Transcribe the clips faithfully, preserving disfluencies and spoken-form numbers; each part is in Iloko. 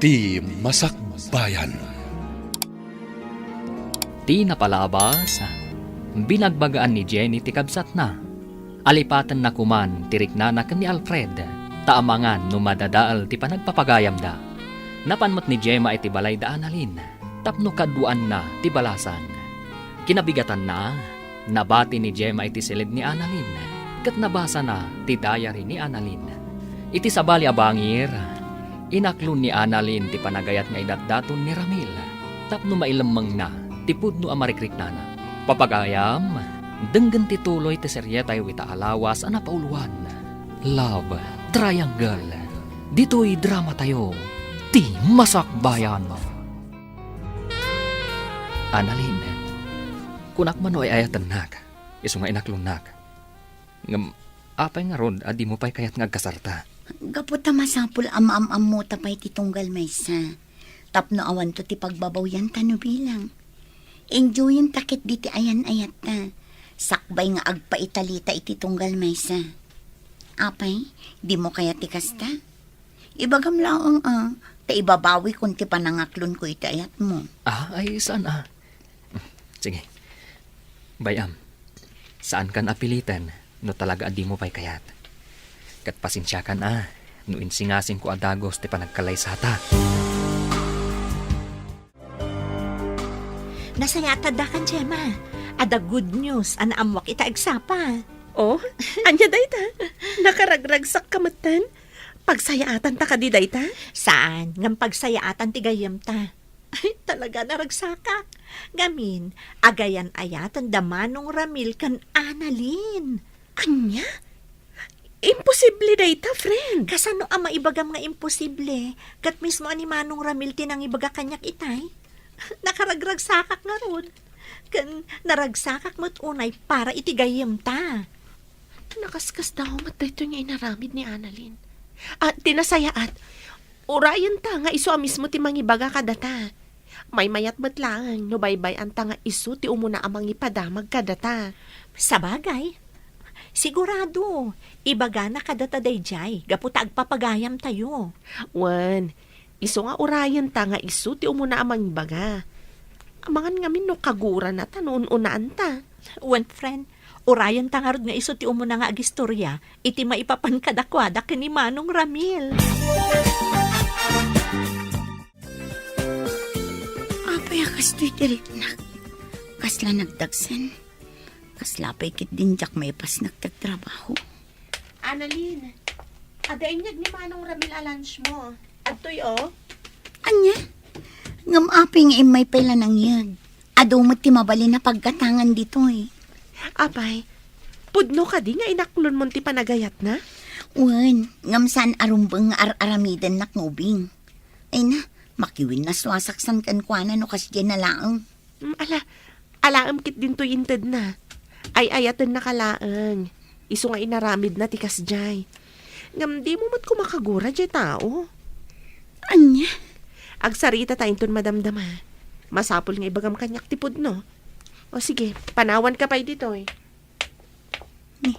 Ti Masakbayan. Ti napalabas, binagbagaan ni Jenny ti kabsatna. Alipatenna koman ti riknana ken ni Alfred, ta amangan no madadael ti panagpapagayamda. Napan met ni Gemma iti balay da Annalyn tapno kaduaanna ti balasang. Kinabigatanna, nabati ni Gemma iti siled ni Annalyn, ket nabasana ti diary ni Annalyn. Iti sabali a bangir, inaklon ni Annalyn ti panagayat nga idatdaton ni Ramil tapno mailemmengna ti pudno a marikriknana. Papagayam, denggen ti tuloy ti serietayo ita a lawas a napauloan, Love Triangle. Ditoy dramatayo, Ti Masakbayan. Annalyn, kunak man no ay-ayatennak, isu nga inaklonnak. Ngem, apay ngarud a dimo pay kayat nga agkasarta? Gapu ta masapul a maam-ammota pay ti tunggal maysa. Tapno awanto ti pagbabawyanta no bilang. Enjoyenta ketdi ti ayan-ayatta. Sakbay nga agpaitalita iti tunggal maysa. Apay, dimo kayat ti kasta? Ibagam laeng a, ta ibabawikon ti panangaklonko iti ayatmo. Ah, ay, saan a? Sige. Bay-am, saankan a piliten no talaga a dimo pay kayat. Ket pasensiakan a, no insingasingko a dagus ti panagkalaysata. Nasayaat addakan, Gemma. Adda good news a naammoak ita agsapa. Oh, ania dayta? Nakaragragsakka metten? Pagsayaatanta kadi dayta? Saan, ngem pagsayaatan ti gayyemta. Ay, talaga, naragsakak. Ngamin, agayan-ayaten da Manong Ramil ken Annalyn. Ania? Imposible dayta, friend. Kasano a maibagam nga imposible? Ket mismo a ni Manong Ramil ti nangibaga kaniak itay. Nakaragragsakak ngarud. Ken naragsakak met unay para iti gayyemta. Nakaskasdaaw met daytoy nga inaramid ni Annalyn. Ah, ti nasayaat, urayenta nga isu a mismo ti mangibaga kadata. Maymayat met laeng no baybay-anta nga isu ti umuna a mangipadamag kadata. Sabagay, sigurado, ibagana kadata daydiay gapu ta agpapagayamtayo. Wen, isu nga urayenta nga isu ti umuna a mangibaga. Amangan ngamin no kagurana ta no un-unaanta. Wen, friend, urayenta ngarud nga isu ti umuna nga agistorya iti maipapan kadakuada ken ni Manong Ramil. Apay a kastoy ti riknak? Kasla nagdagsen. Kasla pay ketdin diak maipasnek ti trabaho. Annalyn, adda inyeg ni Manong Ramil a lunch mo. Adtoy, o. Ania? Ngem apay nga immay pay la nangyeg? Adu met ti mabalin a paggatangan ditoy. Apay, pudno kadi nga inaklonmon ti panagayatna? Wen, ngem saan a rumbeng nga ar-aramidennak nga ubing. Ay na, makiwin nasuasak san kenkuana no kasdiay na laeng. Mm, ala, alaem ketdin toy intedna. Ay-ayatennaka laeng. Isu nga inaramidna ti kasdiay. Ngem dimo met koma kagura diay tao. Ania? Agsaritata inton madamdama. Masapul nga ibagam kaniak ti pudno. O sige, panawanka pay ditoy. Ni,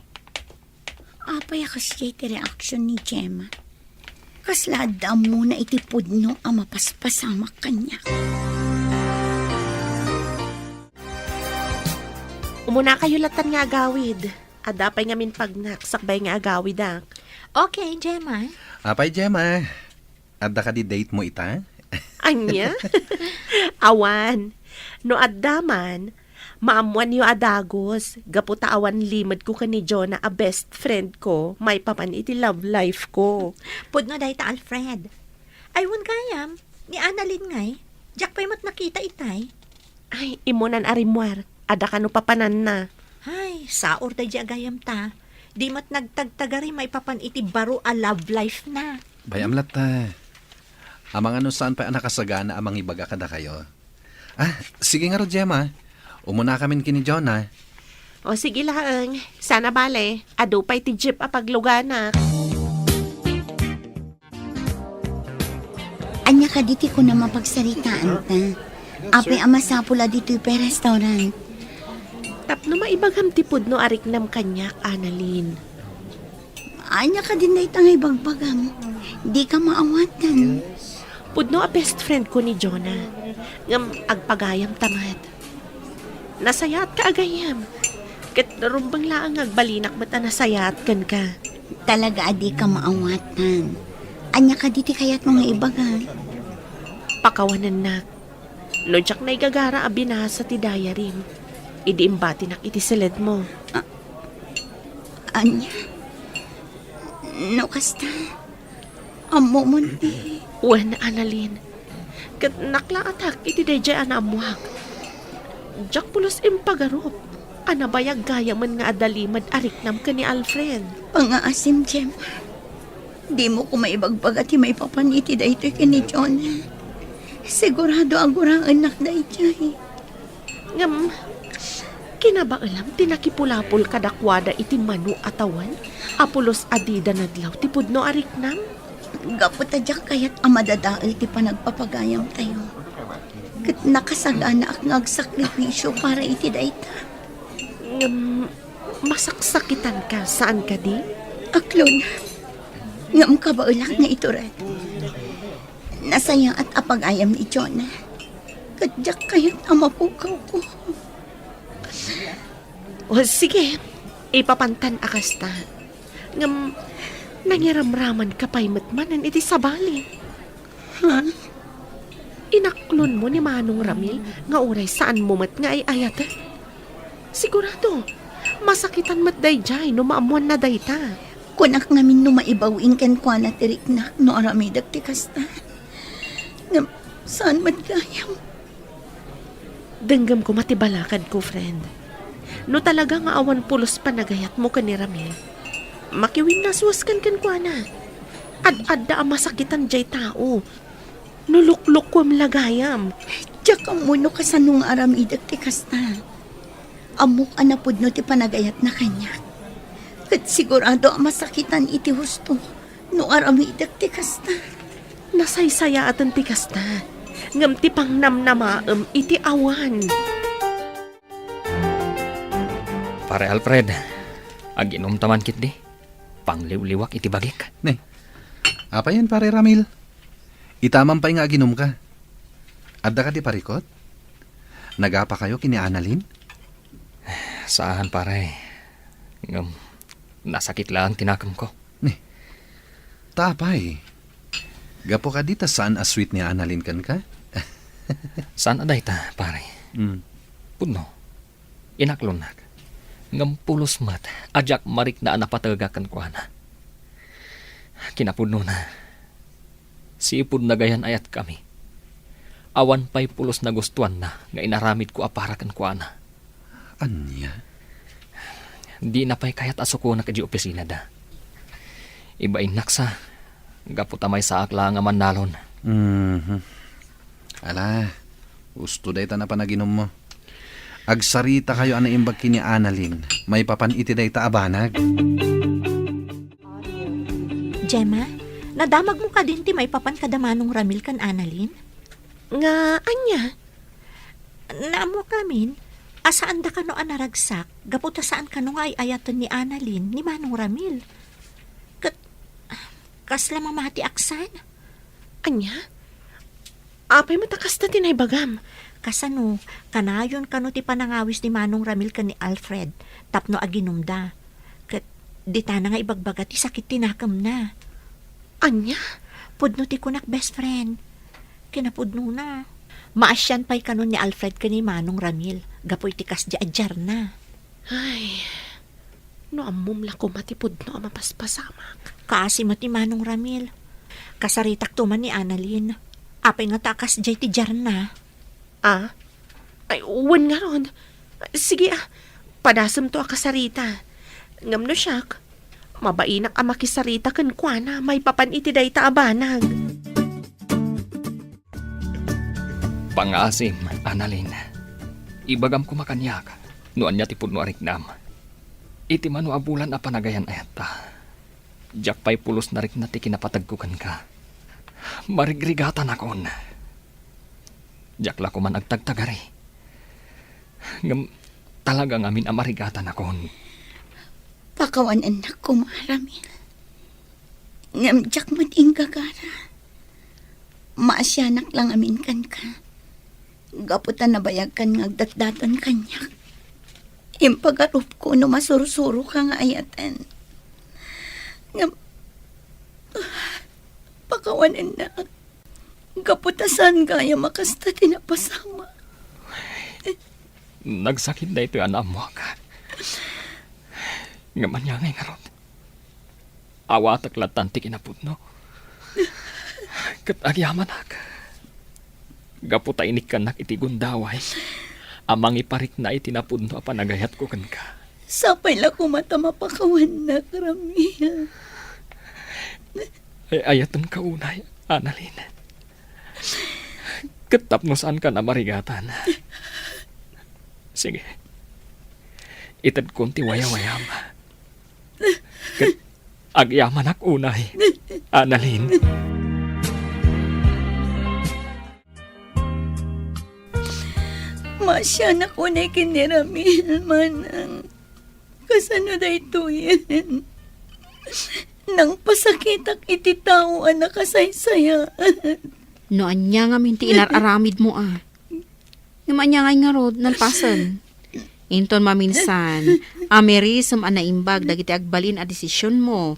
apay a kasdiay ti reaksyon ni Gemma? Kasla adda ammona iti pudno a mapaspasamak kaniak. Umunakayo latan nga agawid. Adda pay ngamin pagnak sakbay nga agawidak. Okay, Gemma. Apay, Gemma? Adda kadi date mo ita? Ania? Awan. No adda man, maammoanyo a dagus, gapu ta awan limedko ken ni Jonah a best friend ko, maipapan iti love life ko. Pudno dayta, Alfred. Ay, wen gayam, ni Annalyn ngay, diak pay met nakita itay. Ay, immunan a rimmuar, adda kano papananna. Ay, saor daydi a gayamta. Di met nagtagtagari maipapan iti baro a love life na. Bay-am latta. Amangan no saan pay a nakasagana a mangibaga kadakayo. Ah, sige ngarud, Gemma. Umunakamin ken ni Jonah. O, sige laeng. Saan a bale, adu pay ti jeep a pagluganak. Ania kadi ti kunam a pagsaritaanta? Apay a masapul a ditoy pay restaurant? Tapno maibagam ti pudno a riknam kaniak, Annalyn. Ania kadin dayta nga ibagbagam? Dika maawatan. Pudno a best friend ko ni Jonah. Ngem agpagayam ta met. Nasayaat ka a gayyem. Ket rumbeng laeng nga agbalinak met a nasayaat kenka. Talaga a dika maawatan. Ania kadi ti kayatmo nga ibaga? Pakawanennak. No diak naigagara a binasa ti diaryem, idi imbatinak iti seledmo. A-, ania? No kasta, ammomon ti Wen, Annalyn. Ket naklaatak iti daydiay a naammoak. Diak pulos impagarup a nabayag gayamen nga adda limed a riknam ken ni Alfred. Pangaasim, Gemma. Dimo koma ibagbaga ti maipapan iti daytoy ken ni Jonah. Sigurado a guraennak daydiay. Ngem, kinabaelam ti nakipulapol kadakuada iti mano a tawen a pulos a dida nadlaw ti pudno a riknam? Gapu ta diak kayat a madadael ti panagpapagayamtayo. Ket nakasaganaak nga agsakrifisio para iti dayta. Ngem, masaksakitanka, saan kadi? Aklon, ngem kabaelak nga itured. Nasayaat a pagayam ni Jonah. Ket diak kayat a mapukawko. O, sige. Ipapantan a kasta. Ngem, nangiramramanka pay met manen iti sabali. Ha? Inaklonmo ni Manong Ramil nga uray saanmo met nga ay-ayaten. Sigurado, masakitan met daydiay no maammoanna dayta. Kunak ngamin no maibaw-in kenkuana ti riknak no aramidek ti kasta. Ngem, saan met gayam? Denggem koma ti balakadko, friend. No talaga nga awan pulos panagayatmo ken ni Ramil, makiwinnaswaskan kenkuana. Ad-adda a masakitan diay tao. No luklukuem la gayam. Diak ammo no kasano nga aramidek ti kasta. Ammok a napudno ti panagayatna kaniak. Ket sigurado a masakitan iti husto no aramidek ti kasta. Nasaysayaaten ti kasta, ngem ti pangnamnamaem iti awan. Pare Alfred, aginumta man ketdi. Pangliwliwak iti bagik. Ne, apayen, Pare Ramil? Itamam pay nga aginumka. Adda kadi parikut? Nagapakayo ken ni Annalyn? Saan, pare. Ngem, nasakit laeng ti nakemko. Ne. Ta apay? Gapu kadi ta saan a sweet ni Annalyn kenka? Saan a dayta, pare. Mm. Pudno. Inaklonnak. Ngem pulos met a diak marikna a napateg kenkuana. Kinapudnona, sipud nagayan-ayatkami, awan pay pulos nagustuanna nga inaramidko a para kenkuana. Ania? Dina pay kayat a sukonak idiay opisinada. Ibainnak sa, gapu ta maysaak laeng a mannalon. Mhm. Ala, husto dayta a panaginummo. Agsaritakayo a naimbag ken ni Annalyn maipapan iti dayta a banag. Gemma, nadamagmo kadin ti maipapan kada Manong Ramil ken Annalyn? Nga ania? Naammoak ngamin a saanda kano a naragsak gapu ta saan kano nga ay-ayaten ni Annalyn ni Manong Ramil. Ket kasla mamati a kasano? Ania? Apay met a kasta ti naibagam? Kasano, kanayon kano ti panangawis ni Manong Ramil ken ni Alfred tapno aginumda. Ket ditana nga ibagbaga ti sakit ti nakemna. Ania? Pudno ti kunak, best friend. Kinapudnona, maasian pay kano ni Alfred ken ni Manong Ramil gapu iti kasdi a diarna. Ay, no ammom la koma ti pudno a mapaspasamak. Kaasi met ni Manong Ramil. Kasaritakto man ni Annalyn. Apay ngata a kasdiay ti diarna? Ah? Ay, wen ngarud. Sige, ah, padasemto a kasarita. Ngem no siak, mabainak a makisarita kenkuana maipapan iti dayta a banag. Pangaasim, Annalyn. Ibagam koma kaniak no ania ti pudno a riknam. Iti mano a bulan a panagayan-ayatta, diak pay pulos narikna ti kinapategko kenka. Marigrigatanakon. Diak la koman agtagtagari. Ngem talaga ngamin a marigatanakon. Pakawanennak koma, Ramil. Ngem diak met inggagara. Asianak la ngamin kenka. Gapu ta nabayagkan nga agdatdaton kaniak. Impagarupko no masursuroka nga ayaten. Ngem, pakawanennak. Gapu ta saan gayam a kasta ti napasamak. Nagsakit daytoy a naammoak. Ngem ania ngay ngarud? Awatek lattan ti kinapudno. Ket agyamanak. Gapu ta inikkannak iti gundaway a mangiparikna iti napudno a panagayatko kenka. Sapay la koma ta mapakawannak, Ramil. Ay-ayatenka unay, Annalyn. Ket tapno saanka a marigatan. Sige. Itedkon ti wayawayam. Ket agyamanak unay, Annalyn. Maasianak unay ken ni Ramil, manang. Kasano daytoyen? Nangpasakitak iti tao a nakasaysayaat. No ania ngamin ti inar-aramidmo a. Ngem ania ngay ngarud, nalpasen? Inton maminsan, amirisem a naimbag dagiti agbalin a desisionmo.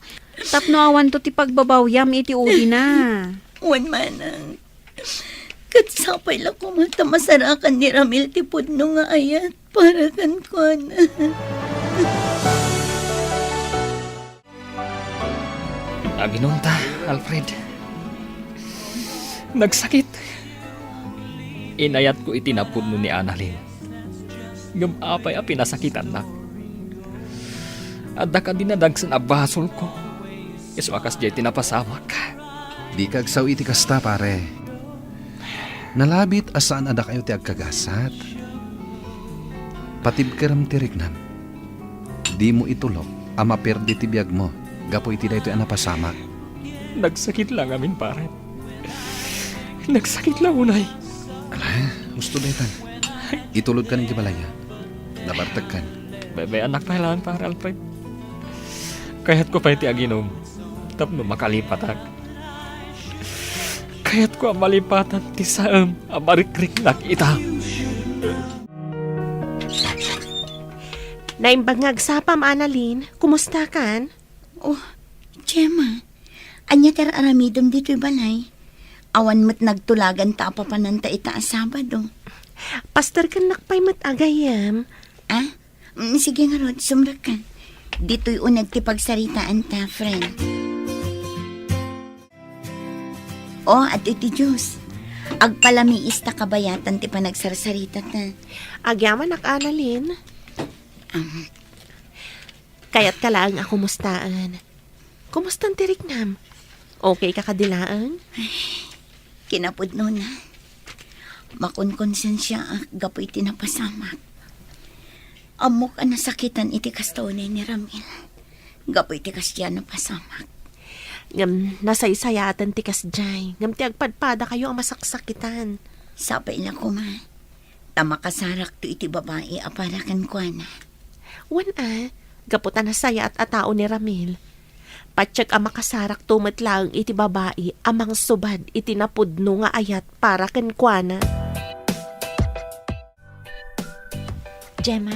Tapno awanto ti pagbabawiam iti udina. Wen manang. Ket sapay la koma ta masarakan ni Ramil ti pudno nga ayat para kenkuana. Aginonta, Alfred. Nagsakit. Inayatko iti napudno ni Annalyn. Ngem apay a pinasakitannak? Adda kadi nadagsen a basolko? Isu a kasdiay ti napasamak. Dika agsao iti kasta, pare. Nalabit a saan a dakayo ti agkagasat. Patibkerem ti riknam. Dimo itulok a maperdi ti biagmo gapu iti daytoy a napasamak. Nagsakit la ngamin, pare. Nagsakit la unay. Ala, husto daytan. Itulodkan iti balay. Nabartekkan. Bebe-annak pay laeng, pare Alfred. Kayatko pay ti aginom tapno makalipatak. Kayatko a malipatan ti saem a marikriknak ita. Naimbag nga agsapam, Annalyn. Kumustakan? Oh, Gemma, ania ti ar-aramidem ditoy balay? Awan met nagtulaganta a papananta ita a Sabado. Pasterkennak pay met a gayyem. Ah? Mm, sige ngarud, sumrekka. Ditoy uneg ti pagsaritaanta, friend. Oh, adtoy ti juice. Agpalamiis ta kabayatan ti panagsarsarita ta. Agyamanak, Annalyn. Um, Kayatka laeng a kumustaen. Kumustan ti riknam? Okay ka kadi laeng? Kinapudnona, makonkonsensiaak gapu iti napasamak. Ammok a nasakitan iti kasta unay ni Ramil gapu iti kasdiay a napasamak. Ngem nasaysayaaten ti kasdiay, ngem ti agpadpadakayo a masaksakitan. Sapay la koma ta makasarakto iti babai a para kenkuana. Wen a, gapu ta nasayaat a tao ni Ramil, patiek a makasarakto met laeng iti babai a mangsubad iti napudno nga ayat para kenkuana. Gemma,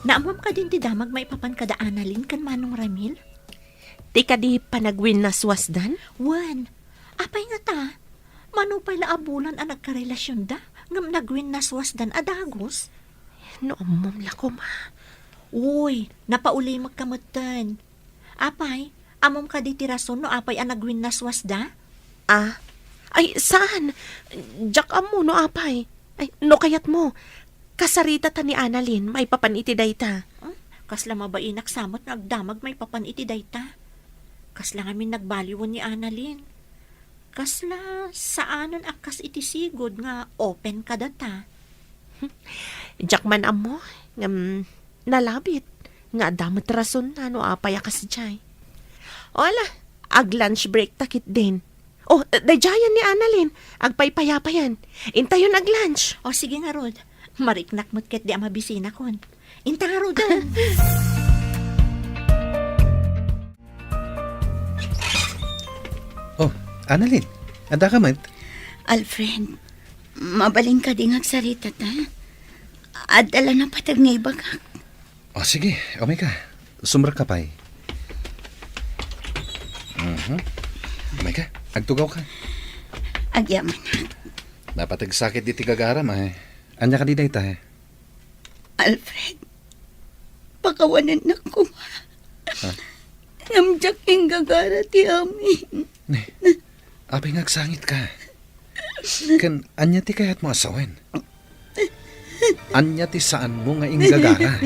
naammoam kadin ti damag maipapan kada Annalyn ken Manong Ramil? Ti kadi panagwinnaswasdan? Wen, apay ngata? Mano pay la a bulan a nagkarelasionda, ngem nagwinnaswasdan a dagus? No ammom la koma. Uy, napaulimekka metten. Apay, ammom kadi ti rason no apay a nagwinnaswasda? Ah? Ay, saan? Diak ammo no apay. Ay, no kayatmo, kasaritata ni Annalyn maipapan iti dayta. Hmm? Kasla mabainak sa met nga agdamag maipapan iti dayta. Kasla ngamin nagbaliwen ni Annalyn. Kasla saanen a kas iti sigud nga open kadata. Diak man ammo, ngem nalabit nga adda met rasonna no apay a kasdiay. O ala, ag-lunch break ta ketdin. O, daydiayen ni Annalyn, agpaypayapayen. Intayon ag-lunch. O, sige ngarud. Mariknak met ketdi a mabisinakon. Inta ngaruden. Oh, Annalyn, adda ka met? Alfred, mabalin kadi nga agsarita ta? Adda la napateg nga ibagak. O, sige, umay ka. Sumrekka pay. Mhm. Umay ka. Agtugaw ka. Agyaman. Napateg sakit diti gagaram, ay. Ania kadi dayta? Alfred, pakawanennak koma. Ha? Ngem diak inggagara ti amin. Ne, apay nga agsangit ka? Ken ania ti kayatmo a sawen? Ania ti saanmo nga inggagara?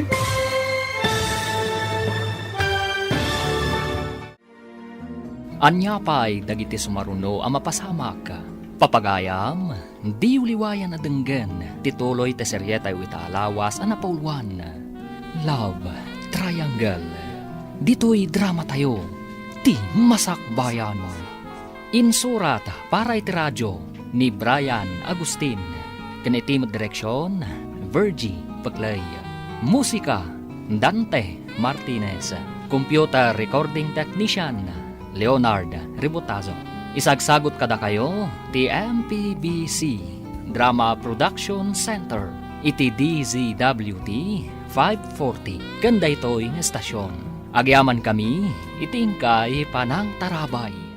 Ania pay dagiti sumaruno a mapasamak? Papagayam, diyo liwayan a denggen ti tuloy ti serietayo ita a lawas a napauluan, Love Triangle. Ditoy dramatayo, ti masakbayan. Insurat para iti radio ni Brian Agustin, ken iti met direksion, Virgie Pecley. Musika, Dante Martinez. Computer recording technician, Leonard Ributazo. Isagsagut kadakayo ti M P B C Drama Production Center iti D Z W T five forty ken daytoy nga estasion. Agyamankami iti inkay panangtarabay.